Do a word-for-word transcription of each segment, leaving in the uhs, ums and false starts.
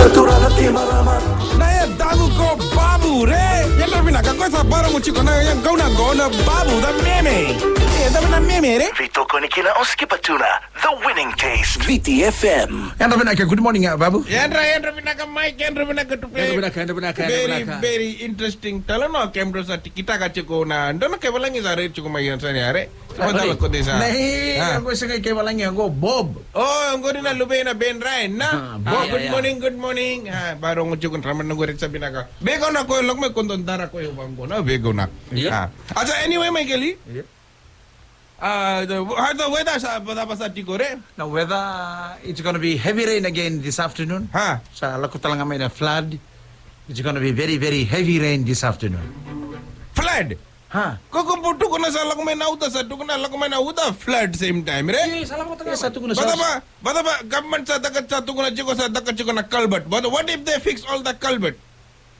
Na yadaku ko Babu re. Yadra vinaka, ko sa baro mo tiko na yau na gauna Babu, the meme. E, yadra na meme re. Veitokoni kina o Skipa Tuna, the winning taste. Viti F M. Yadra vinaka, good morning, uh, Babu. Yadra, yadra vinaka, Mike, yadra vinaka, Tupe. Yadra vinaka, yadra vinaka, yadra vinaka. Very, very interesting. Tale no, kemdra sa tikitaka tiko na, dona ke valangi sa re tiko mai yan sani are. Sa matala ko dei sa. Nei, ah, ko sa ngai ke valangi ko Bob. Oh, ko ni na luvei na Ben Ryan, na? Ah, Bob. Ah, good morning, good morning. Ah, baro ngo tiko na raman ngo re sa vinaka. Vei kau na ko lako mai ko don dara ko yo vango na, vei kau na. Yeah. Ah. Acha, anyway, Michael. Yeah. Ah, the, how the weather sa, sa, sa tiko re? Na weather, it's gonna be heavy rain again this afternoon. Ha. Sa lako tale ga mai na flood. It's gonna be very, very heavy rain this afternoon. Flood? Ha. Ko ko bu tukuna sa lako mai na uta, sa tukuna lako mai na uta, flood same time, re? Yes, sa lako mai na uta. Yes, sa tukuna sa. Bata ba, bata ba, government sa taka, sa tukuna tiko, sa taka tiko na culvert. But what if they fix all the culvert?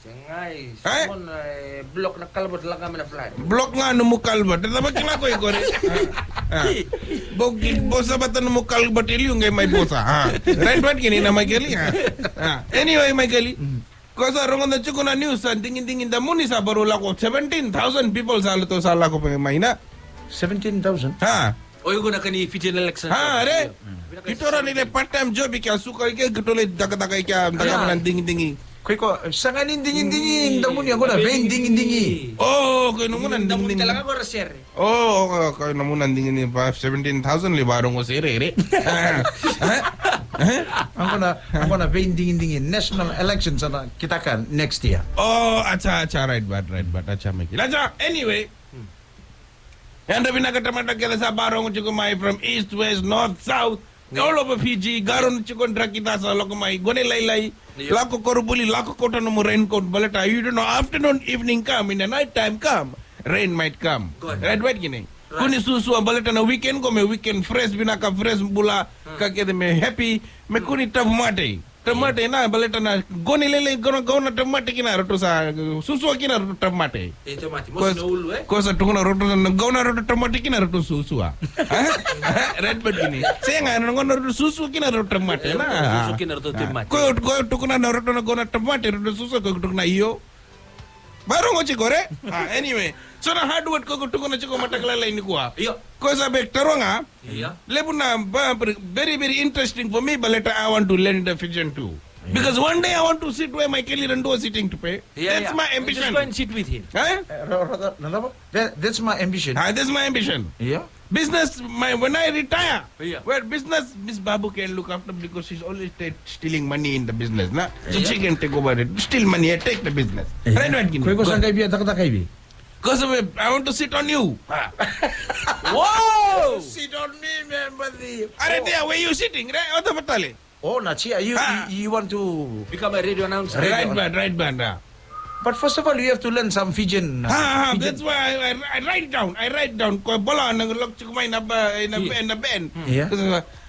Sengai, eh? Simon, eh, block na culvert, lako mai na flood. Block ga nomu culvert. Tata ba kila ko i kore. Ah. Boki, bosa bata nomu culvert i liu qai mai bosa. Ah. Right, right, kini na Michael, ah. Ah. Anyway, Michael. Mm. Ko sa rogo na tiko na news sa dingi dingi da muni sa baro lako seventeen thousand people sa loto sa lako pe mai na. Seventeen thousand? Ha. O iko na kani Fijian election. Ha, re. Kito ra ni le part time job i ke a suka i ke kito le daka daka i ke a daka na dingi dingi. Ko iko sanga ni dingi dingi da muni ko na vei dingi dingi. Oh, ko no muna dingi dingi. Talaga ko ra sere. Oh, ko no muna dingi dingi ba seventeen thousand le baro ngo sere re. Ang ko na, ang ko na vei dingi dingi national election sa na kita kan next year. Oh, acha, acha, right, but, right, but, acha, Michael. Acha, anyway. Yadra vinaka tamata kece sa baro ngo tiko mai from east, west, north, south. All over Fiji, garo na tiko dra kita sa lako mai. Gone lailai, lako koronivuli, lako kauta nomu raincoat, baleta you don't know, afternoon, evening come, in the night time come, rain might come. Right, right, kini. Kuni susua baleta na weekend ko me weekend fresh, vinaka fresh, bula, ka kece me happy, me kuni tauvimate. Tauvimate na, baleta na gone lailai, gauna, gauna tauvimate kina roto sa, susua kina roto tauvimate. E tauvimate, mo sina ulu, eh? Ko sa tukuna roto na gauna roto tauvimate kina roto susua. Eh? Eh, red bird kini. Sega, na gauna roto susua kina roto tauvimate, na. Susua kina roto tauvimate. Ko, ko tukuna na roto na gauna tauvimate, roto susua, ko tukuna io. Baro ngo tiko re? Ah, anyway. So na hard word ko tukuna tiko mataka lailai nikua. Io. Ko sa bek taroga. Io. Levu na ba, very, very interesting for me, baleta I want to learn the Fijian too. Io. Because one day I want to sit where Michael Irandua sitting to pay. That's my ambition. Just go and sit with him. Eh? Eh, ro-, ro-, ro-, ro-, that, that's my ambition. Ah, that's my ambition. Io. Business, my, when I retire, well, business, Miss Babu can look after because she's always st-, stealing money in the business, na? So she can take over it, steal money and take the business. Right, right, Gini? Ko iko sa qai via takataka i vei? Because of it, I want to sit on you. Ah. Whoa! Sit on me, man, but the... Are there, where you sitting, right? Oto batale. Oh, na chia, you, you, you want to become a radio announcer? Right, band, right, band, ah. But first of all, you have to learn some Fijian, uh, ah, ah, Fijian. That's why I, I, I write down. I write down. Ko bola na lok chukumai na ba, na ben, na ben. Yeah.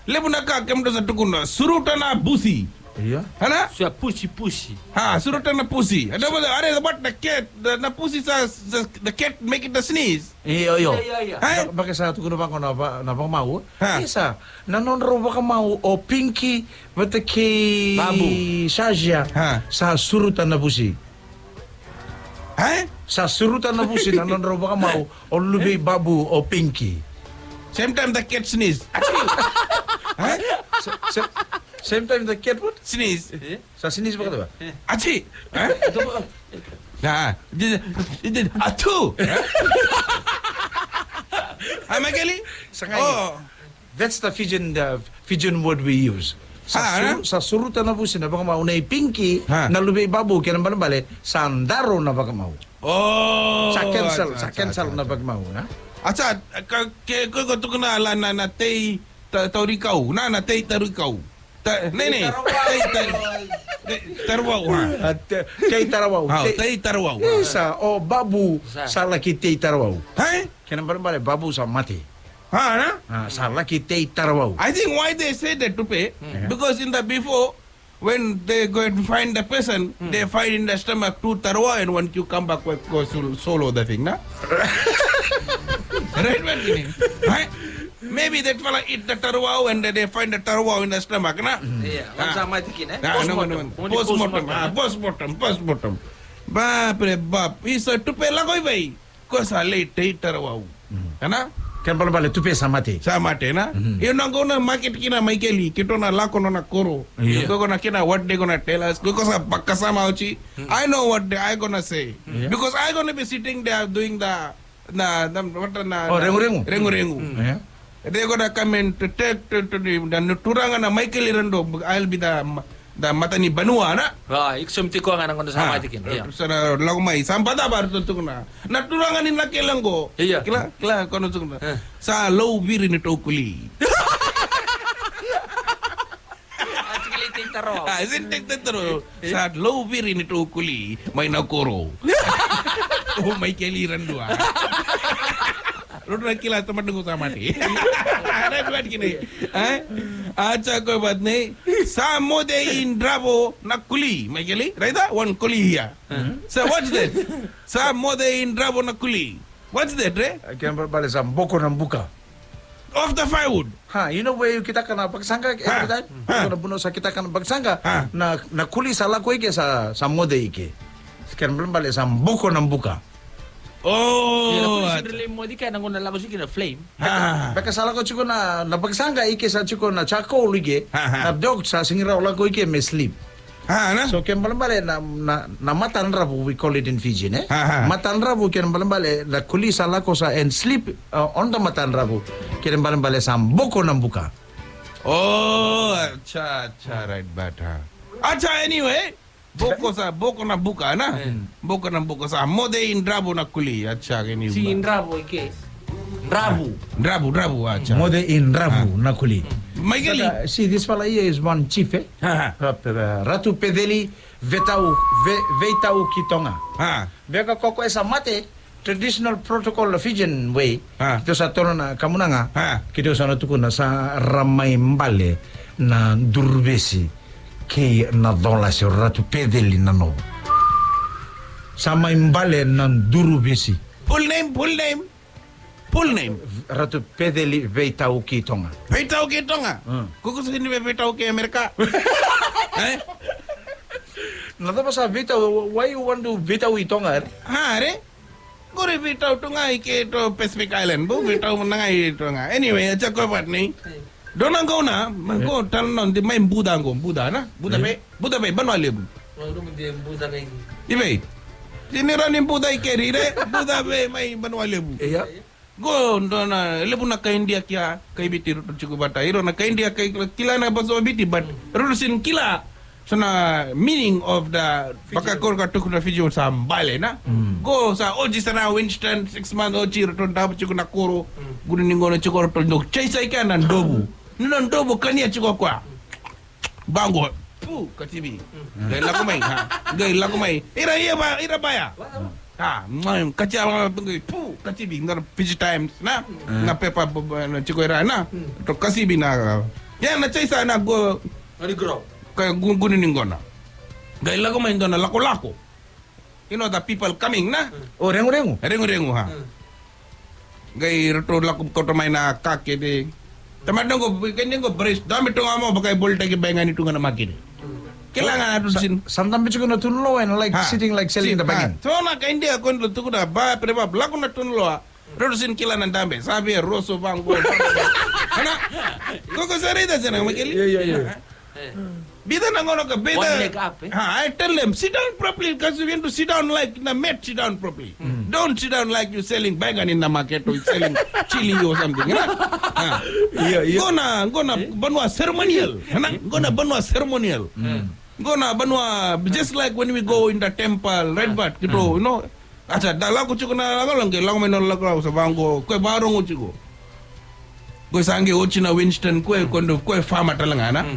Levu na ka kemdra sa tukuna. Suruta na busi. Yeah. Hana? Sa pusi, pusi. Ha, suruta na pusi. Ada ba, are, what the cat, the, na pusi sa, sa, the cat make it the sneeze. Io, io. Ia, ia, ia. Hai? Ba-, bake sa tukuna vaqo na va-, na vakamau. Ha. Isa, na nodrau vakamau o Pinky vata kei Babu. Shazia. Ha. Sa suruta na vusi. Hai? Sa suruta na vusi na nodrau vakamau o luvei Babu o Pinky. Same time the cat sneeze. Hai? Sa-, sa-, same time the cat what? Sneeze. Eh? Sa sneeze vakacava? Achi! Eh? Na, di, di, atu! Ai, Michael? Sa qai. Oh. That's the Fijian, the Fijian word we use. Sa, ah, suru-, sa suruta na vusi na vakamau nei Pinky, na luvei Babu kei na balebale, sa daro na vakamau. Oh, sa cancel, sa cancel na vakamau, na? Acha, ka, ke, ko, ko tukuna la na, na tei ta-, taurikau, na, na tei taurikau. Ta-, nei, nei. Tei tarawau. Tei ta-, tei tarawau, ha. Ah, te-, tei tarawau. Ah, tei, tei tarawau. Isa, o Babu sa laki tei tarawau. Hai? Kena balebale Babu sa mate. Ha, na? Ah, sa laki tei tarawau. I think why they say that, Tupe, because in the before, when they go and find the person, they find in the stomach two tarawau and one cucumber, ko, ko sol-, solo the thing, na? Right, man, Gini? Hai? Maybe that fella eat the tarawau and they find the tarawau in the stomach, na? Ia, sa mate kina. Postmortem. Postmortem. Postmortem. Ba, pre, ba. Isa tupe lako i vei. Ko sa lei tei tarawau. Ana? Kena balebale tupe sa mate. Sa mate, na? Io, na gauna market kina mai keli, keitou na lako nona koro. Io. Ko na kina what they gonna tell us. Ko sa vakasama oti. I know what they, I gonna say. Because I gonna be sitting there doing the na na what na. Oh, reguregu. Reguregu. They gonna come and take to to the na turaga na Michael Irando. I'll be the the mata ni banua na. Ah, iko sa mai tiko ga na gauna sa mate kina. Sa na lako mai sa bada bar to tukuna na turaga ni na kele qo. Kila kila kono tukuna. Sa lou viri ni tou kuli. Sa lou viri ni tou kuli mai na koro. O mai keli ra dua. Rodo na kila tamata qo sa mate. Rai buat kina. A cha ko buat nei. Sa mode in dravo na kuli. Mai keli. Raita one kuli hia. Sa what's that? Sa mode in dravo na kuli. What's that, re? Kena balebale sa boko na buka. Of the firewood. Ha, you know where you kitaka na bakasanga every time? Ko na buno sa kitaka na bakasanga. Na na kuli sa lako ike sa sa mode ike. Kena balebale sa boko na buka. Oh. Modi ka na gona lako siki na flame. Beka sa lako tiko na na bakasanga ike sa tiko na charcoal ike. Na dog sa singira lako ike me sleep. Ah, na? So kena balebale na na na matadravu, we call it in Fijian, eh? Matadravu kena balebale na kuli sa lako sa and sleep on the matadravu. Kena balebale sa boko na buka. Oh, acha acha, right, but acha, anyway. Boko sa boko na buka na. Boko na buka sa mode in dravo na kuli, acha, anyway. Si in dravo ike. Dravu. Dravu, dravu, acha. Mode in dravu na kuli. Mai keli. See, this fella here is one chief, eh? Ratu Peceli Veitau Veitau ki Toga. Veka koko e sa mate, traditional protocol Fijian way. Keitou sa tono na kamunaga. Keitou sa na tukuna sa ra mai bale na duruvesi kei na colasi, Ratu Peceli na novo. Sa mai bale na duruvesi. Full name, full name. Full name. Ratu Peceli Veitau ki Toga. Veitau ki Toga. Ko ko sini ve veitau ki Amerika. Eh? Na cava sa veitau, why you want to veitau i Toga? Ha, re? Qori veitau tu ga i ke to Pacific Island. Bu veitau na ga i Toga. Anyway, a cha ko vat ni. Dona qo na, ma qo tala na di mai buda qo, buda na? Buda pe, buda pe, Banua Levu. I vei? Tini ra ni buda i keri re, buda pe mai Banua Levu. Ia. Qo dona levu na kai Idia kia, kai Viti roto tiko vata. Iro na kai Idia kai kila na basa o Viti, but roto sin kila. So na meaning of the baka koro ka tuku na Fiji sa bale na. Go sa oji sa na Winston six months oji roto dabu tiko na koro. Gunu ni gona tiko roto no chase ai ka na dobu. Ni na dobu kania tiko kwa. Bango. Pu katibi. Gai lako mai ha. Gai lako mai. Ira ia ba ira baya. Ha, mai katia ba pu katibi na Fiji Times na. Na pepa na tiko ira na. To kasibi na. Ya na chase na go. Ka guniguni ni gona. Qai lako mai dua na lakolako. You know the people coming na. O reguregu. Reguregu ha. Qai ratou lako koto mai na ka kece. Tamata noqo kece noqo brace dame toga mo vaka e bolitaki bai ga ni tu ga na makete. Kila ga na tu sin. Sa dabe tiko na tunuloa and like sitting like selling the bangan. So na ka India ko ndo tuku na ba pre ba lako na tunuloa. Rodo sin kila na dabe sa via roso vangu. Ana. Koko sa rida sa na makeli. Yeah, yeah, yeah. Bida na gona ka bida. One leg up, eh? Ha, I tell them sit down properly because you want to sit down like na mat sit down properly. Don't sit down like you selling bangan in the market or selling chili or something. Gona gona banua ceremonial. Gona banua ceremonial. Gona banua just like when we go in the temple, right? But you know. Acha da lako tiko na lako lako lako mai na lako lako sa vango ko e varongo tiko. Ko sa nge oti na Winston ko e kondo ko e fama talangana.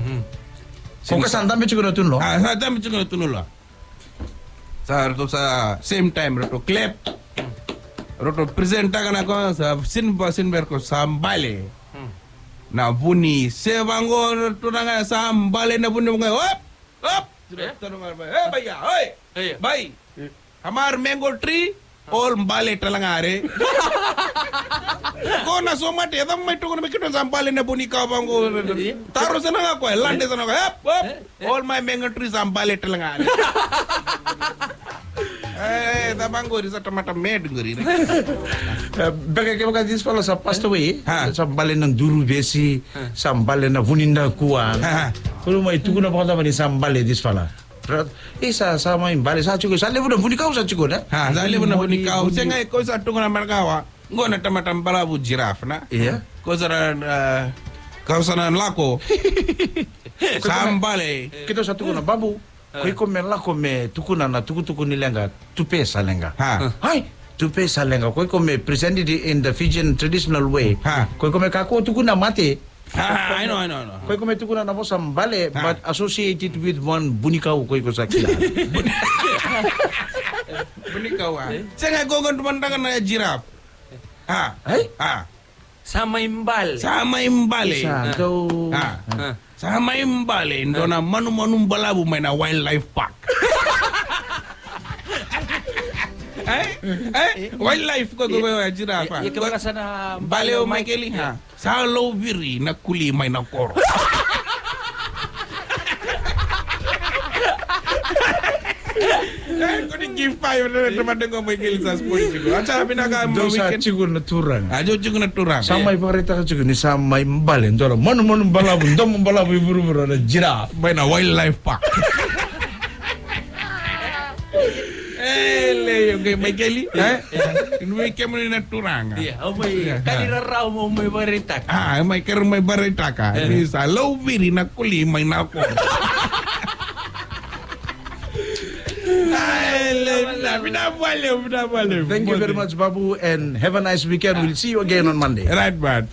Ko ko sa dabe tiko na tunuloa. Ah, sa dabe tiko na tunuloa. Sa roto sa same time roto clap. Roto present taka na ko sa sin ba sin ber ko sa bale. Na vuni se vango roto na sa bale na vuni vango. Hop! Hop! Eh? Tanu ngar bai. Eh, bai ya, oi! Bai! Hamar mango tree, all bale talangare. Ko na somate, e cava mai tukuna me keitou sa bale na vunikau vaqo. Taro sa na ga koya, lade sa na koya. Ep, ep. All my mango trees sa bale tale ga. E, cava qori sa tamata mad qori. E, beka kevaka this fella sa passed away, ha, sa bale na duruvesi, ha, sa bale na vunidakua. Ha. Ko mai tukuna vakacava ni sa bale this fella. Ra-, e, sa, sa mai bale, sa tiko, sa levu na vunikau sa tiko, ne? Ha, sa levu na vunikau. Sega, e, ko sa tukuna marakawa. Qo na tamata balavu giraffe, na? Ia. Ko sa na, a, ko sa na lako. Sa bale. Keitou sa tukuna, Babu. A. Ko iko me lako me tukuna na tukutuku ni leqa, tupe sa leqa. Ha. Hai, tupe sa leqa. Ko iko me present it in the Fijian traditional way. Ha. Ko iko me kakua tukuna mate. Ah, I know, I know, I know. Ko iko me tukuna na vosa bale, ah, but associated with one vunikau ko iko sa kila. Vunikau, ah. Sega, ko qo dua na ka na giraffe. Ah, eh? Ah. Sa mai bale. Sa mai bale. Sa, ah, dou. Ah. Ah. Sa mai bale, dua na manumanu balavu mai na wildlife park. Eh? Eh? Wildlife, ko, ko, ko, giraffe. Ia, ia, kevaka sa na bale o Michael, ha? Sa lauviri na kuli mai na koro. Eh, ko ni give five na tamata qo mai keli sa spoil tiko. Acha, vinaka, dou sa weekend. Tiko na turaga. A, dou tiko na turaga. Sa mai vakaraitaka tiko ni sa mai bale, dua na manumanu balavu, domo balavu i vuravura na giraffe. Mai na wildlife park. E, lei, okay, mai keli, eh? Ni mai kemuni na turaga. Ia, au mai, ia, kali rarau mo mai vakaraitaka. Ah, mai kere mai vakaraitaka. Eh. Ni sa lauviri na kuli mai na koro. Ai, lei, vinaka, vinaka vakalevu, vinaka vakalevu. Thank you very much, Babu, and have a nice weekend. We'll see you again on Monday. Right, man.